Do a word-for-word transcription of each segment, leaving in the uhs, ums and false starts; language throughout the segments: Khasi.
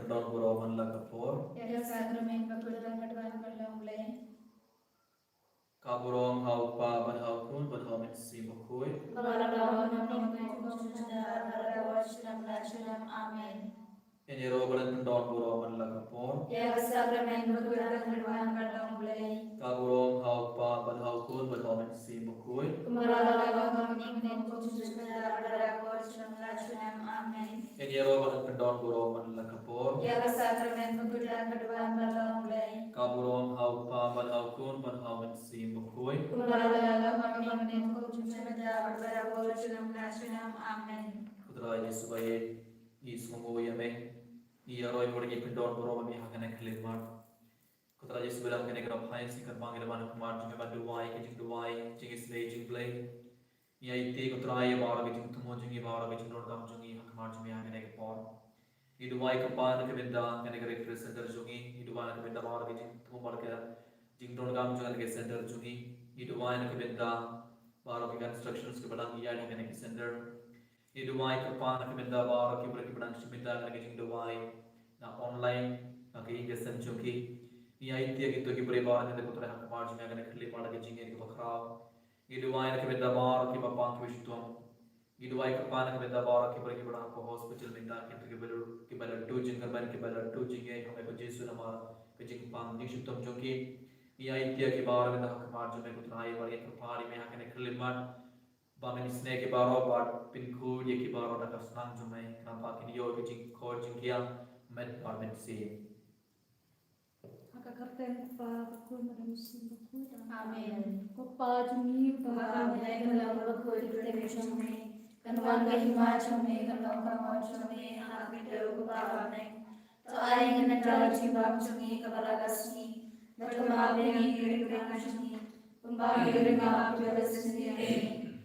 Don burom man la ka por. Ïa ka sakramen bakhuid ba ka duwan ba long Blei. Ka burom ha u Kpa bad ha u Khun bad ha u Mynsiem Bakhuid. Kumba la long ha u nongpynim, kum kumjuh mynta, bad ha ka por junom la junom. Amen. Ngin ïaroh bad pyndon burom man la ka por. Ïa ka sakramen bakhuid ba ka duwan ba long Blei. Ka burom ha u Kpa bad ha u Khun bad ha u Mynsiem Bakhuid. Kumba la long ha u nongpynim, kum kumjuh mynta, bad ha ka por junom la junom. Amen. Ngin ïaroh bad pyndon burom man la ka por. Ïa ka sakramen bakhuid ba ka duwan ba long Blei. Ka burom ha u Kpa bad ha u Khun bad ha u Mynsiem Bakhuid. Kumba la long ha u nongpynim, kum kumjuh mynta, bad ha ka por junom la junom. Amen. Ko Trai Jisu ba ïeit, ngi sngewnguh ïa me. Ngi ïaroh bad ngi pyndon burom ïa me ha kane ka khyllipmat. Ko Trai Jisu ba lam kane ka pyrthei, sngewbha ban ïa ka khmat jong me, ban duwai ka jingduwai jingisynei jong Blei. Ngi aiti ko Trai ïa baroh ka jingthmu jong ngi, baroh ka jingdonkam jong ngi ha khmat jong me ha kane ka por. Ngi duwai ko Kpa na ka bynta kane ka Red Crescent Center jong ngi. Ngi duwai na ka bynta baroh ka jingthmu bad ka jingdonkam jong kane ka center jong ngi. Ngi duwai na ka bynta baroh ka constructions kaba dang ïaid ha kane ka center. Ngi duwai ko Kpa na ka bynta baroh ki briew kiba dang shim bynta na ka jingduwai na online, na ka ïing ka sem jong ki. Ngi aiti ïa kito ki briew baroh na ka bynta ko Trai ha khmat jong me ha kane ka khyllipmat ka jingngeit kaba khraw. Ngi duwai na ka bynta baroh kiba pang kiba shitom. Ngi duwai ko Kpa na ka bynta baroh ki briew kiba dang hapoh hospital mynta, kito kiba la, kiba la duh jingkyrmen, kiba la duh jingngeit ha me ko Jisu namar ka jingpang jingshitom jong ki. Ngi aiti ïa ki baroh mynta ha khmat jong me ko Trai, ba ngi kyrpad ïa me ha kane ka khyllipmat ba men isynei ïa ki baroh bad pynkhuid ïa ki baroh da ka snam jong me, khnang ba kin ïoh ïa ka jingkhot jingkhiah met bad met sien. Ha ka kyrteng u Kpa, u Khun bad u Mynsiem Bakhuid. Amen. Ko Kpa jong ngi uba ha bneng, kan long bakhuid ka kyrteng jong me. Kan wan ka hima jong me, kan long ka mon jong me ha ka khyndew kumba ha bneng. To ai ïa ngi mynta ka jingbam jong ngi kaba la ka sngi. Bad kynmaw ïa ngi ha ki riewkynmaw jong ngi, kumba ngi ïakynmaw ïa kiba la sngewsih ïa ngi.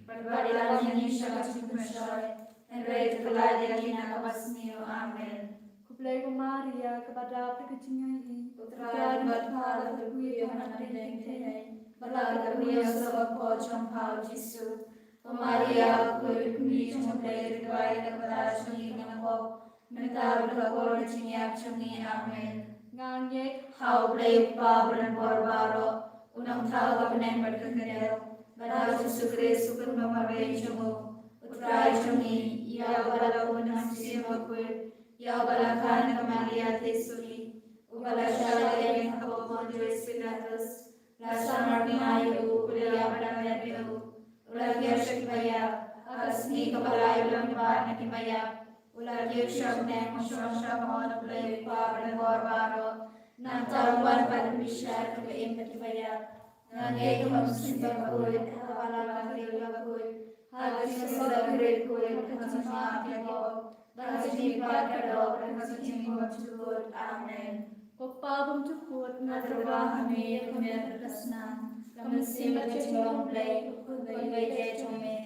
Bad wat ïalam ïa ngi sha ka jingpynshoi, hynrei to kylla ïa ngi na kaba sniew. Amen. Khublei ko Maria, kaba dap da ka jingaiei, U Trai u don bad pha, pha la kyrkhu ïa phi ha ki khynnah bniah, bad la kyrkhu ïa u sawdong jong pha u Jisu. Ko Maria bakhuid, ko Kmie jong U Blei, to duwai ïa ngi kiba tap jong ngi ki nongpop, mynta bad ha ka por ka jingïap jong ngi. Amen. Nga ngeit ha U Blei U Kpa badonbor baroh, U Nongthaw ka bneng bad ka khyndew, bad ha U Jisu Khrist U Khun ba marwei jong u, U Trai jong ngi, ïa uba la pun ha ka mynsiem bakhuid, ïa uba la kha na ka Maria theisotti, uba la shah ïeng hapoh Pontius Pilatus, la sahnarphna ïa u, u la ïap bad la miet ïa u, u la kiew sha kiba ïap, ha ka sngi kaba lai u la mihpat na kiba ïap, u la kiew sha bneng, u shong sha ka hynmen U Blei U Kpa badonbor baroh. Nangta un wan ban bishar kiba im bad kiba ïap. Nga ngeit ha ka mynsiem bakhuid, ha ka balang bakhuid, ha ka jingsuk bakhuid, ha ka jingmap ïa ki pop, ha ka jingmihpat ka doh, ha ka jingim bymjukut. Amen. Ko Kpa bymjukut, nga tyrwa ha me ïa ka miet bad ka snam, ka mynsiem bad ka jinglong Blei, U Khun ba ïeit jong me,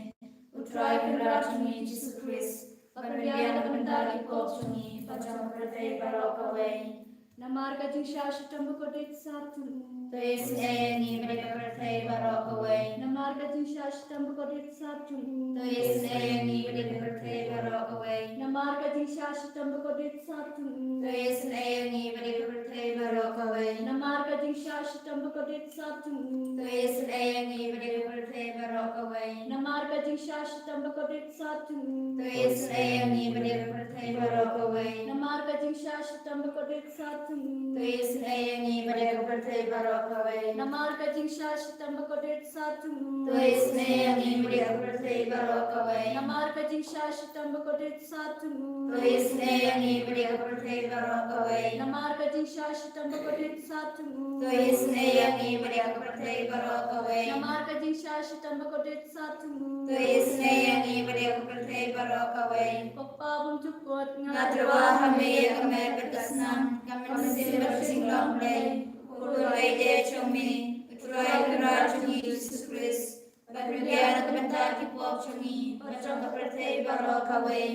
U Trai Kynrad jong ngi Jisu Khrist, ba pynbiang na ka bynta ki pop jong ngi bad jong ka pyrthei baroh kawei. Namar ka jingshah shitom bakordit sap jong u, to isynei ïa ngi bad ïa ka pyrthei baroh kawei. Namar ka jingshah shitom bakordit sap jong u, to isynei ïa ngi bad ïa ka pyrthei baroh kawei. Namar ka jingshah shitom bakordit sap jong u, to isynei ïa ngi bad ïa ka pyrthei baroh kawei. Namar ka jingshah shitom bakordit sap jong u, to isynei ïa ngi bad ïa ka pyrthei baroh kawei. Namar ka jingshah shitom bakordit sap jong u, to isynei ïa ngi bad ïa ka pyrthei baroh kawei. Namar ka jingshah shitom bakordit sap jong u, to isynei ïa ngi bad ïa ka pyrthei baroh kawei. Namar ka jingshah shitom bakordit sap jong u, to isynei ïa ngi bad ïa ka pyrthei baroh kawei. Namar ka jingshah shitom bakordit sap jong u, to isynei ïa ngi bad ïa ka pyrthei baroh kawei. Namar ka jingshah shitom bakordit sap jong u, to isynei ïa ngi bad ïa ka pyrthei baroh kawei. Namar ka jingshah shitom bakordit sap jong u, to isynei ïa ngi bad ïa ka pyrthei baroh kawei. Ko Kpa bymjukut, nga tyrwa ha me ïa ka miet bad ka snam, ka mynsiem bad ka jinglong Blei, U Khun ba ïeit jong me, U Trai Kynrad jong ngi Jisu Khrist, ba pynbiang na ka bynta ki pop jong ngi bad jong ka pyrthei baroh kawei.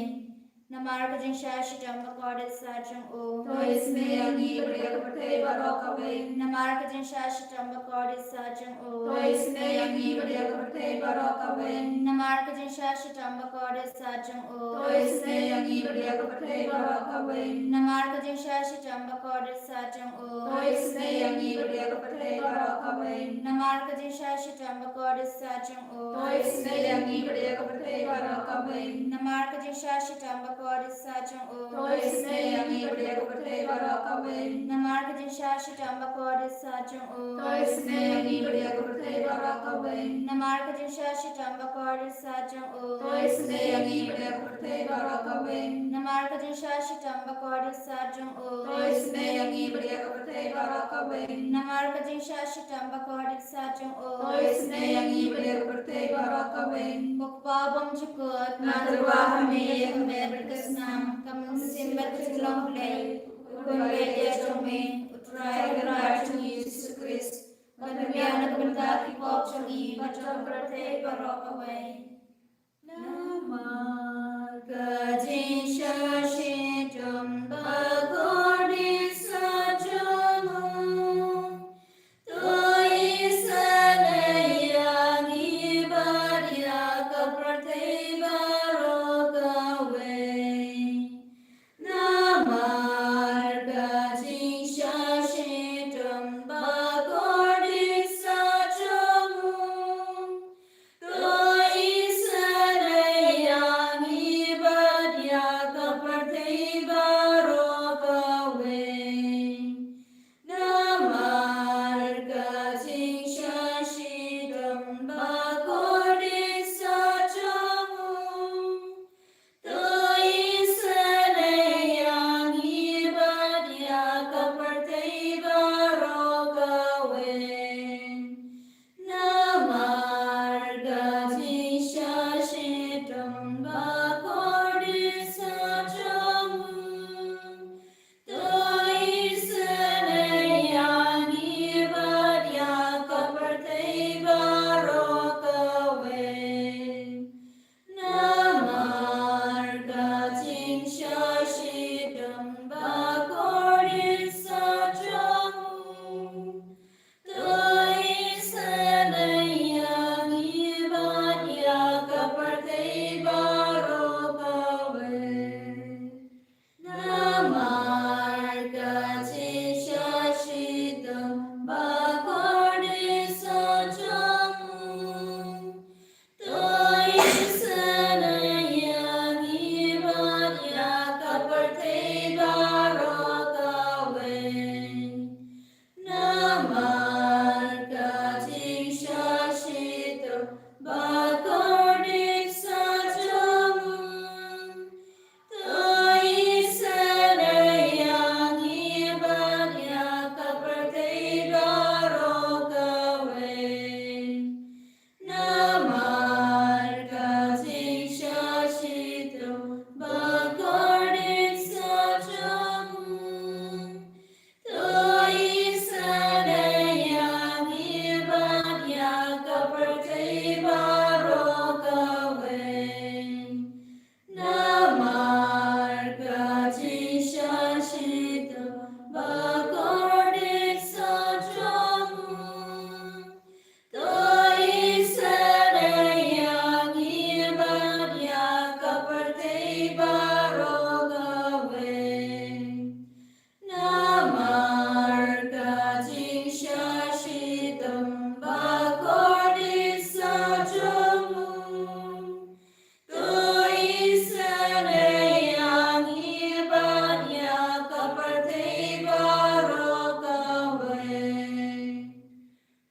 Namar ka jingshah shitom bakordit satia jong u, to isynei ïa ngi bad ïa ka pyrthei baroh kawei. Namar ka jingshah shitom bakordit satia jong u, to isynei ïa ngi bad ïa ka pyrthei baroh kawei. Namar ka jingshah shitom bakordit satia jong u, to isynei ïa ngi bad ïa ka pyrthei baroh kawei. Namar ka jingshah shitom bakordit satia jong u, to isynei ïa ngi bad ïa ka pyrthei baroh kawei. Namar ka jingshah shitom bakordit satia jong u, to isynei ïa ngi bad ïa ka pyrthei baroh kawei. Namar ka jingshah shitom bakordit satia jong u, to isynei ïa ngi bad ïa ka pyrthei baroh kawei. Namar ka jingshah shitom bakordit satia jong u, to isynei ïa ngi bad ïa ka pyrthei baroh kawei. Namar ka jingshah shitom bakordit satia jong u, to isynei ïa ngi bad ïa ka pyrthei baroh kawei. Namar ka jingshah shitom bakordit satia jong u, to isynei ïa ngi bad ïa ka pyrthei baroh kawei. Namar ka jingshah shitom bakordit satia jong u, to isynei ïa ngi bad ïa ka pyrthei baroh kawei. Ko Kpa bymjukut, nga tyrwa ha me ïa ka met bad ka snam, ka mynsiem bad ka jinglong Blei, u Khun baieit jong me, U Trai Kynrad jong ngi Jisu Khrist, ban pynbiang na ka bynta ki pop jong ngi bad jong ka pyrthei baroh kawei. Namar ka jingshah shitom bakordit satia jong u, to isynei ïa ngi bad ïa ka pyrthei baroh kawei. Namar ka jingshah shitom bakordit satia jong u, to isynei ïa ngi bad ïa ka pyrthei baroh kawei. Namar ka jingshah shitom bakordit satia jong u, to isynei ïa ngi bad ïa ka pyrthei baroh kawei. Namar ka jingshah shitom bakordit satia jong u, to isynei ïa ngi bad ïa ka pyrthei baroh kawei. Namar ka jingshah shitom bakordit satia jong u, to isynei ïa ngi bad ïa ka pyrthei baroh kawei. Namar ka jingshah shitom bakordit satia jong u, to isynei ïa ngi bad ïa ka pyrthei baroh kawei. Namar ka jingshah shitom bakordit satia jong u, to isynei ïa ngi bad ïa ka pyrthei baroh kawei. Namar ka jingshah shitom bakordit satia jong u, to isynei ïa ngi bad ïa ka pyrthei baroh kawei. Namar ka jingshah shitom bakordit satia jong u, to isynei ïa ngi bad ïa ka pyrthei baroh kawei. Namar ka jingshah shitom bakordit satia jong u, to isynei ïa ngi bad ïa ka pyrthei baroh kawei.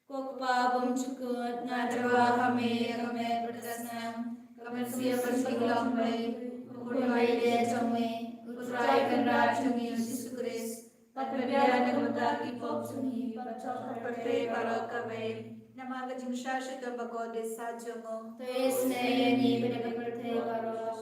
Ko Kpa bymjukut, nga tyrwa ha me ïa ka met bad ka snam, ka mynsiem bad ka jinglong Blei, U Khun baieit jong me, U Trai Kynrad jong ngi Jisu Khrist, ban pynbiang na ka bynta ki pop jong ngi bad jong ka pyrthei baroh kawei. Namar ka jingshah shitom bakordit satia jong u, to isynei ïa ngi bad ïa ka pyrthei baroh.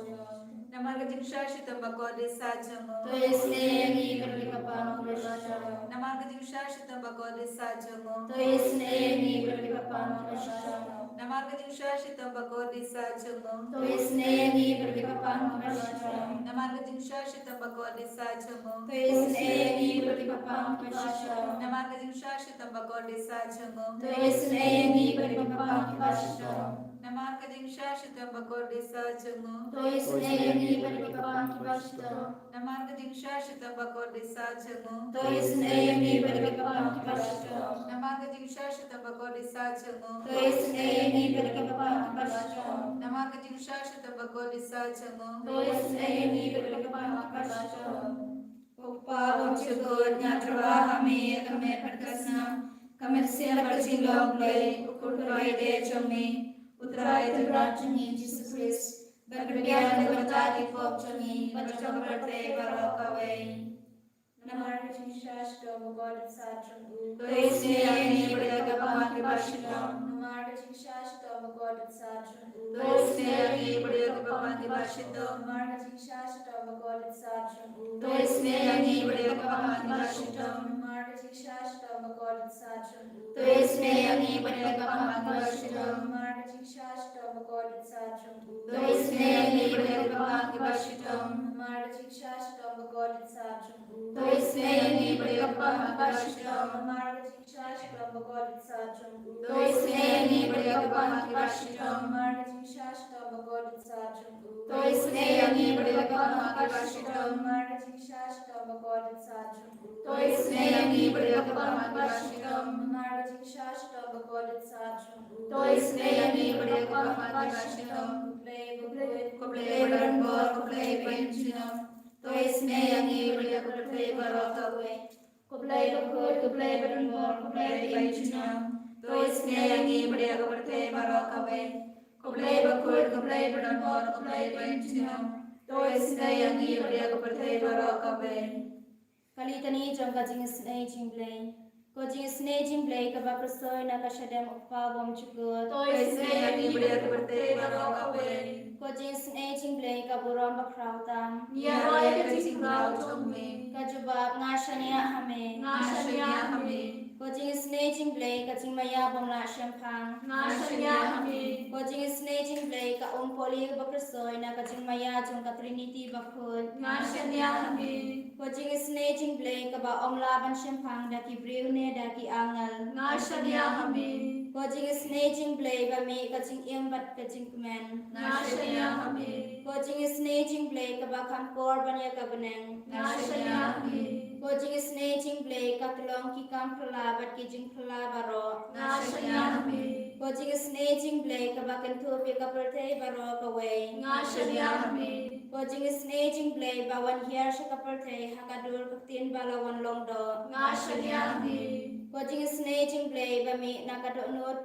Namar ka jingshah shitom bakordit satia jong u, to isynei ïa ngi bad ïa ka pyrthei baroh. Namar ka jingshah shitom bakordit satia jong u, to isynei ïa ngi bad ïa ka pyrthei baroh. Namar ka jingshisha shitom bakordit sah jong u. To isynei ïa ngi bad ïa ki kyrpang kiba shitom. Namar ka jingshisha shitom bakordit sah jong u. To isynei ïa ngi bad ïa ki kyrpang kiba shitom. Namar ka jingshisha shitom bakordit sah jong u. To isynei ïa ngi bad ïa ki kyrpang kiba shitom. Namar ka jingshisha shitom bakordit sah jong u. To isynei ïa ngi bad ïa ki kyrpang kiba shitom. Namar ka jingshisha shitom bakordit sah jong u. To isynei ïa ngi bad ïa ki kyrpang kiba shitom. Namar ka jingshisha shitom bakordit sah jong u. To isynei ïa ngi bad ïa ki kyrpang kiba shitom. Namar ka jingshisha shitom bakordit sah jong u. To isynei ïa ngi bad ïa ki kyrpang kiba shitom. Ko Kpa bymjukut, nga tyrwa ha me ïa ka met bad ka snam, ka mynsiem bad ka jinglong Blei, U Khun baïaid jong me, U Trai Tynrai jong ngi Jisu Khrist, ban pynbiang na ka bynta ki pop jong ngi bad jong ka pyrthei baroh kawei. Namar ka jingshisha shitom bakordit sah jong u. To isynei ïa ngi bad ïa ki kyrpang kiba shitom. Namar ka jingshisha shitom bakordit sah jong u. To isynei ïa ngi bad ïa ki kyrpang kiba shitom. Namar ka jingshisha shitom bakordit sah jong u. To isynei ïa ngi bad ïa ki kyrpang kiba shitom. Namar ka jingshisha shitom bakordit sah jong u. To isynei ïa ngi bad ïa ki kyrpang kiba shitom. Namar ka jingshisha shitom bakordit sah jong u. To isynei ïa ngi bad ïa ki kyrpang kiba shitom. Namar ka jingshisha shitom bakordit sah jong u. To isynei ïa ngi bad ïa ki kyrpang kiba shitom. Namar ka jingshisha shitom bakordit sah jong u. To isynei ïa ngi bad ïa ki kyrpang kiba shitom. Namar ka jingshisha shitom bakordit sah jong u. To isynei ïa ngi bad ïa ki kyrpang kiba shitom. Namar ka jingshisha shitom bakordit sah jong u. To isynei ïa ngi bad ïa ki kyrpang kiba shitom. Namar ka jingshisha shitom bakordit sah jong u. To isynei ïa ngi bad ïa ki kyrpang kiba shitom. Ko Blei bakhuid, ko Blei badonbor, ko Blei baïngjnong, to isynei ïa ngi bad ïa ka pyrthei baroh kawei. Ko Blei bakhuid, ko Blei badonbor, ko Blei baïngjnong, to isynei ïa ngi bad ïa ka pyrthei baroh kawei. Ko Blei bakhuid, ko Blei badonbor, ko Blei baïngjnong, to isynei ïa ngi bad ïa ka pyrthei baroh kawei. Ka Litani jong ka jingisynei jong U Blei. Ko jingisynei jong U Blei kaba pyrshoi na ka shadem U Kpa bymjukut, to isynei ïa ngi bad ïa ka pyrthei baroh kawei. Ko jingisynei jong U Blei ka burom bakhraw tam. Ngi ïaroh ïa ka jingkhraw jong me. Ka jubab: Nga shaniah ha me. Nga shaniah ha me. Ko jingisynei jong U Blei ka jingmaïa bym lah shemphang. Nga shaniah ha me. Ko jingisynei jong U Blei ka um Pauli uba pyrshoi na ka jingmaïa jong ka Trinity bakhuid. Nga shaniah ha me. Ko jingisynei jong U Blei kaba ym lah ban shemphang da ki briew ne da ki angel. Nga shaniah ha me. Ko jingisynei jong U Blei ba mih ka jingim bad ka jingkmen. Nga shaniah ha me. Ko jingisynei jong U Blei kaba kham kor ban ïa ka bneng. Nga shaniah ha me. Ko jingisynei jong U Blei ka tyllong ki kam phylla bad ki jingphylla baroh. Nga shaniah ha me. Ko jingisynei jong U Blei kaba kynthup ïa ka pyrthei baroh kawei. Nga shaniah ha me. Ko jingisynei jong U Blei ba wan hiar sha ka pyrthei ha ka dur ka ktien ba la wan long doh. Nga shaniah ha me. Ko jingisynei jong U Blei ba mih na ka dohnud,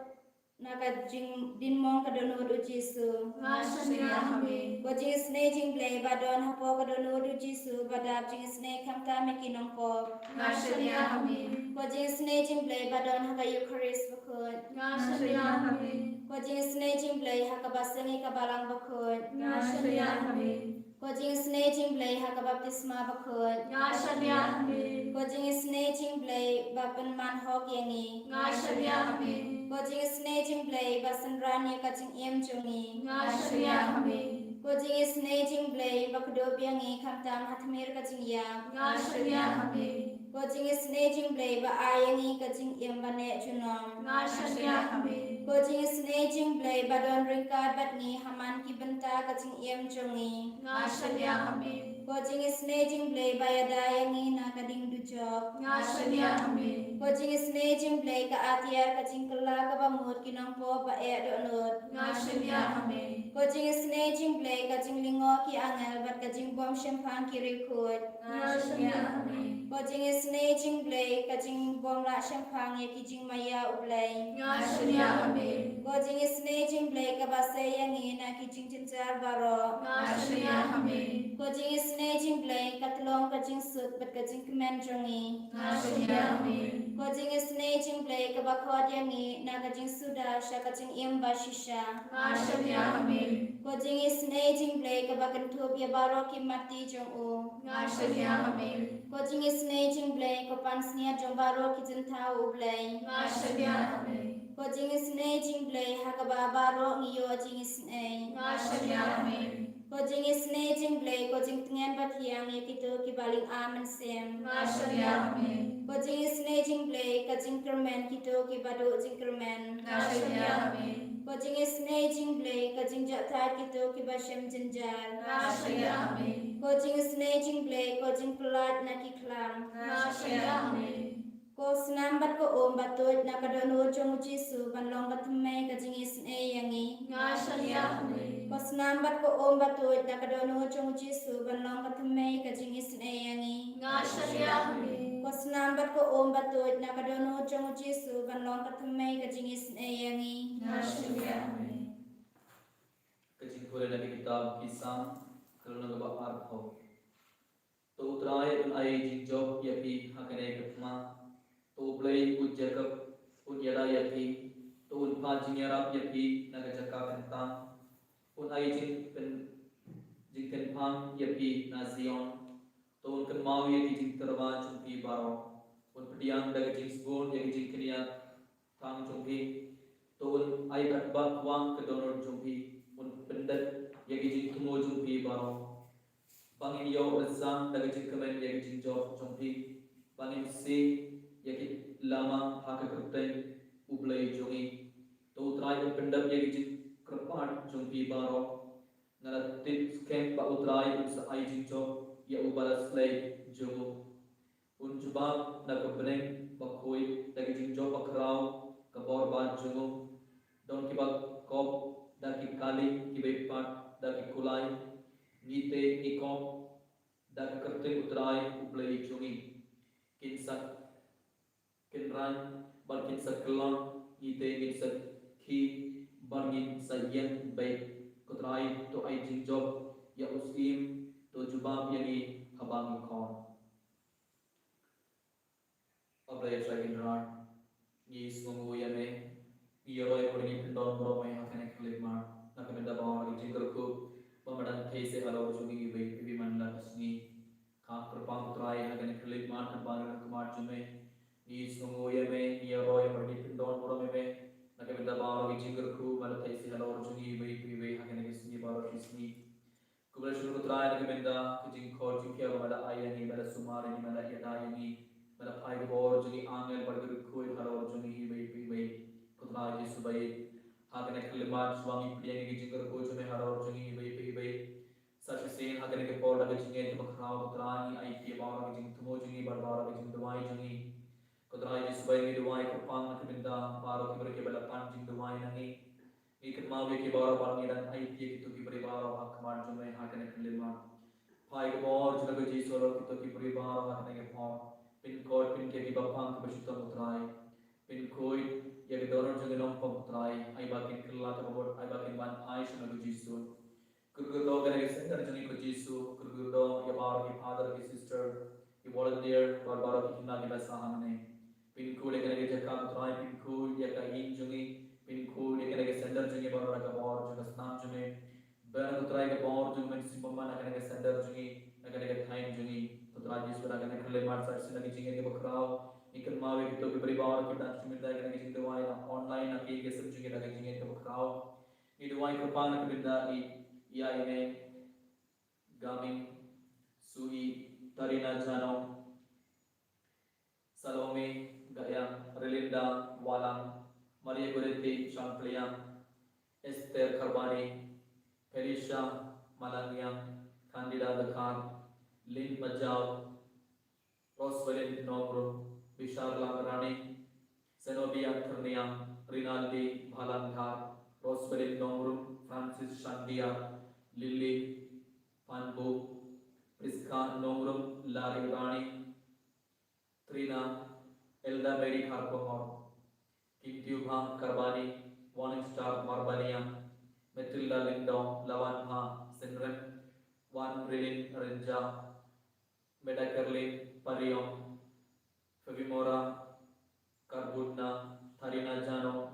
na ka jingdinmong ka dohnud U Jisu. Nga shaniah ha me. Ko jingisynei jong U Blei ba don hapoh ka dohnud U Jisu ba dap jingisynei khamtam ïa ki nongpop. Nga shaniah ha me. Ko jingisynei jong U Blei ba don ha ka Eukharist bakhuid. Nga shaniah ha me. Ko jingisynei jong U Blei ha kaba seng ïa ka balang bakhuid. Nga shaniah ha me. Ko jingisynei jong U Blei ha ka baptisma bakhuid. Nga shaniah ha me. Ko jingisynei jong U Blei ba pynman hok ïa ngi. Nga shaniah ha me. Ko jingisynei jong U Blei ba synran ïa ka jingim jong ngi. Nga shaniah ha me. Ko jingisynei jong U Blei ba kdup ïa ngi khamtam ha tmier ka jingïap. Nga shaniah ha me. Ko jingisynei jong U Blei ba ai ïa ngi ka jingim ba neh junom. Nga shaniah ha me. Ko jingisynei jong U Blei ba don ryngkat bad ngi ha man ki bynta ka jingim jong ngi. Nga shaniah ha me. Ko jingisynei jong U Blei ba ïada ïa ngi na ka ding dujok. Nga shaniah ha me. Ko jingisynei jong U Blei ka atiar ka jingkylla kaba mut ki nongpop ba eh dohnud. Nga shaniah ha me. Ko jingisynei jong U Blei ka jinglyngngoh ki angel bad ka jingbym shemphang ki riewkhuid. Nga shaniah ha me. Ko jingisynei jong U Blei ka jingbym lah shemphang ïa ki jingmaïa U Blei. Nga shaniah ha me. Ko jingisynei jong U Blei kaba sei ïa ngi na ki jingjynjar baroh. Nga shaniah ha me. Ko jingisynei jong U Blei ka tyllong ka jingsuk bad ka jingkmen jong ngi. Nga shaniah ha me. Ko jingisynei jong U Blei kaba khot ïa ngi na ka jingsuda sha ka jingim ba shisha. Nga shaniah ha me. Ko jingisynei jong U Blei kaba kynthup ïa baroh ki matti jong u. Nga shaniah ha me. Ko jingisynei jong U Blei ko pansngiat jong baroh ki jynthaw U Blei. Nga shaniah ha me. Ko jingisynei jong U Blei, ha kaba baroh ngi ïoh jingisynei. Nga shaniah ha me. Ko jingisynei jong U Blei, ko jingtngen bathiang ïa kito kiba lyngba mynsiem. Nga shaniah ha me. Ko jingisynei jong U Blei, ka jingkyrmen kito kiba duh jingkyrmen. Nga shaniah ha me. Ko jingisynei jong U Blei, ka jingjahthait kito kiba shem jynjar. Nga shaniah ha me. Ko jingisynei jong U Blei, ko jingpyllait na ki khlam. Nga shaniah ha me. Ko snam bad ko um ba tuid na ka dohnud jong U Jisu ban long ka thymmei ka jingisynei ïa ngi. Nga shaniah ha me. Ko snam bad ko um ba tuid na ka dohnud jong U Jisu ban long ka thymmei ka jingisynei ïa ngi. Nga shaniah ha me. Ko snam bad ko um ba tuid na ka dohnud jong U Jisu ban long ka thymmei ka jingisynei ïa ngi. Nga shaniah ha me. Ka jingpule na ka kitab Ki Salm, ka lynnong kaba arphew. To U Trai un ai jingjop ïa phi ha kane ka thma. To U Blei u Jakob un ïada ïa phi. To un phah jingïarap ïa phi na ka jaka kyntang. Un ai jingpyn-, jingpynphang ïa phi na Zion. To un kynmaw ïa ki jingtyrwa jong phi baroh. Un pdiang da ka jingsbun ïa ki jingkñia tang jong phi. To un ai katba kwah ka dohnud jong phi. Un pyndep ïa ki jingthmu jong phi baroh. Ba ngin ïoh rysang da ka jingkmen ïa ki jingjop jong phi. Ba ngin siew ïa ki lama ha ka kyrteng U Blei jong ngi. To U Trai un pyndep ïa ki jingkyrpad jong phi baroh. Nga la tip skhem ba U Trai un sa ai jingjop ïa uba la sleh jong u. Un jubab na ka bneng bakhuid da ki jingjop bakhraw ka bor bad jong u. Don kiba kop da ki kali, kiba ïapat da ki kulai. Ngi te ngi kop da ka kyrteng U Trai U Blei jong ngi. Kin sa kynran bad kin sa kyllon, ngi te ngin sa khie bad ngin sa ïeng beit. Ko Trai to ai jingjop ïa u syiem, to jubab ïa ngi haba ngi khot. A Blei Trai Kynrad, ngi sngewnguh ïa me, ngi ïaroh ïa me bad ngi pyndon burom ïa me ha kane ka khyllipmat, na ka bynta ba ka jingkyrkhu ba me dang theh seh halor jong ngi iwei pa iwei man la ka sngi. Ka kyrpang Trai ha kane ka khyllipmat kyrpang ha khmat jong me. Ngi sngewnguh ïa me, ngi ïaroh ïa me bad ngi pyndon burom ïa me, na ka bynta ba ka jingkyrkhu ba me dang theh seh halor jong ngi iwei pa iwei ha kane ka sngi baroh shi sngi. Khublei shibun ko Trai na ka bynta ka jingkhot jingkhiah ba me la ai ïa ngi, me la sumar ïa ngi, me la ïada ïa ngi, me la phai ka bor jong ki angel bad ki riewkhuid halor jong ngi iwei pa iwei. Ko Trai Jisu ba ïeit, ha kane ka khyllipmat shuwa ngi pdiang ïa ka jingkyrkhu jong me halor jong ngi iwei pa iwei. Sa shisien ha kane ka por da ka jingngeit kaba khraw ko Trai ngi ai ïa baroh ka jingthmu jong ngi bad baroh ka jingduwai jong ngi. Ko Trai Jisu ba ïeit, ngi duwai kyrpang na ka bynta baroh ki briew kiba la pan jingduwai na ngi. Ngi kynmaw ïa ki baroh bad ngi dang ai ïa kito ki briew baroh ha khmat jong me ha kane ka khyllipmat. Phai ka bor jong me ko Jisu halor kito ki briew baroh ha kane ka por. Pynkhuid pynker ïa ki baphang kiba shitom ko Trai. Pynkhuid ïa ka dohnud jong ki nongpop ko Trai. Ai ba kin kylla kaba mut, ai ba kin ban phai sha me ko Jisu. Kyrkhu ïa kane ka center jong ngi ko Jisu, kyrkhu ïa baroh ki father, ki sister, ki volunteer, bad baroh ki khynnah kiba sah hangne. Pynkhuid ïa kane ka jaka ko Trai, pynkhuid ïa ka ïing jong ngi, pynkhuid ïa kane ka center jong ngi baroh da ka bor jong ka snam jong me. Bun ko Trai ka bor jong me sngewbha na kane ka center jong ngi, na kane ka thaiñ jong ngi. Ko Trai Jisu na kane ka khyllipmat sa shisien da ka jingngeit kaba khraw. Ngi kynmaw ïa kito ki briew baroh kiba dang sngewbha da kane ka jingduwai na online na ka ïing ka sem jong ngi da ka jingngeit kaba khraw. Ngi duwai kyrpang na ka bynta i, ïa i ne Gaming, Sui, Tarina Jano, Salome Gayang, Relinda Walang, Maria Goretti Shampliang, Esther Karbani, Felicia Malangiang, Candida Dkhar, Lynn Majau, Roswelin Nongrum, Bishar Langrani, Zenobia Terniang, Rinaldi Bhalangthar, Roswelin Nongrum, Francis Shandia, Lily Panbu, Priska Nongrum, Larry Rani, Trina, Elda Mary Kharkongor, Kintiubha Karbani, Morning Star Marbaniang, Matilda Lindong, Lawan Pha Sinrem, Wan Rilin Rinja, Medakerlin Pariong, Febimora Karbutna, Tarina Jano,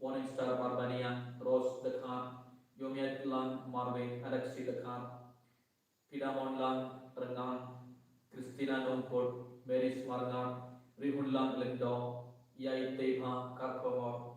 Morning Star Marbaniang, Rose Dekhan, Yomiat Lang Marwei, Alexi Dekhan, Pidamon Lang Rengang, Christina Nongput, Mary Smarngar, Rihun Lang Lendo, Yai Tebha Karkongor,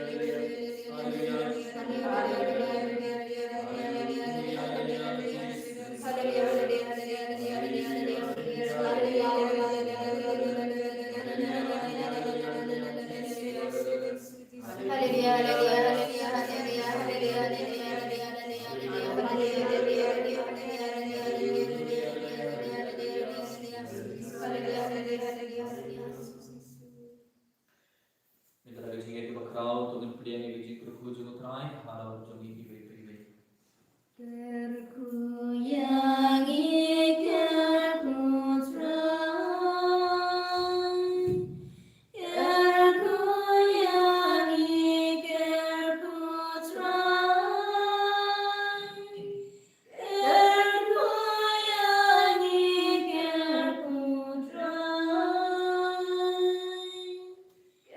Mynta ka jingïeit kaba khraw, to ngin pdiang ïa ka jingkyrkhu jong U Trai ha la u jong ngi iwei pa iwei. Kyrkhu ïa ngi, kyrkhu Trai. Kyrkhu ïa ngi, kyrkhu Trai. Kyrkhu ïa ngi, kyrkhu Trai.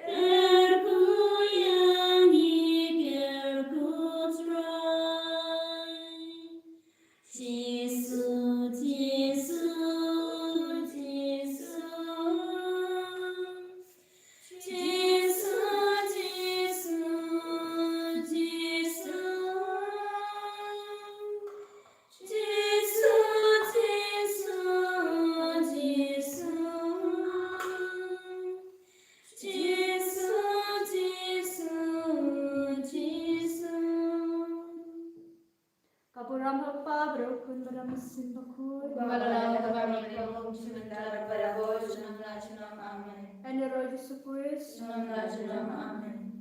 Kyrkhu ïa ngi, kyrkhu Trai. Jisu, Jisu, Jisu. Jisu, Jisu, Jisu. Jisu, Jisu, Jisu. Jisu, Jisu, Jisu. Ka burom ha u Kpa bad ha u Khun bad ha u Mynsiem Bakhuid. Kumba la long ha kaba mynta, kumjuh mynta, bad barabor, junom la junom. Amen. Ïaroh Jisu Khrist. Junom la junom. Amen.